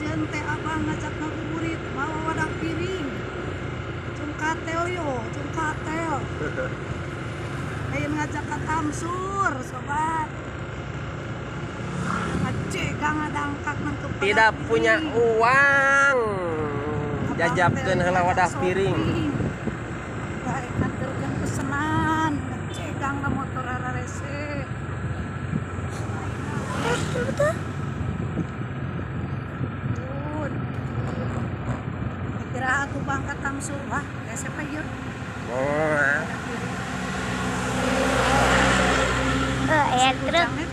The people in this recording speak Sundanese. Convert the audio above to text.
Sieun teh abang ngajak ngabuburit mawa wadah piring. Cung katel yo, cung katel. Lain ngajak ka Tamsur, sobat. Ngacek ngadangkak nangkep wadah Tidak punya piring. Uang. Abang Jajabkeun teh heula ngajak wadah piring. Shopping. Baik nganterkeun pesenan, ngecegang na motor rarese. Betul. Pun. Kira aku bang ka Tamsur wah, rese pa ieu. Oh. Wadah piring. Eh, aya truk. Ujangnya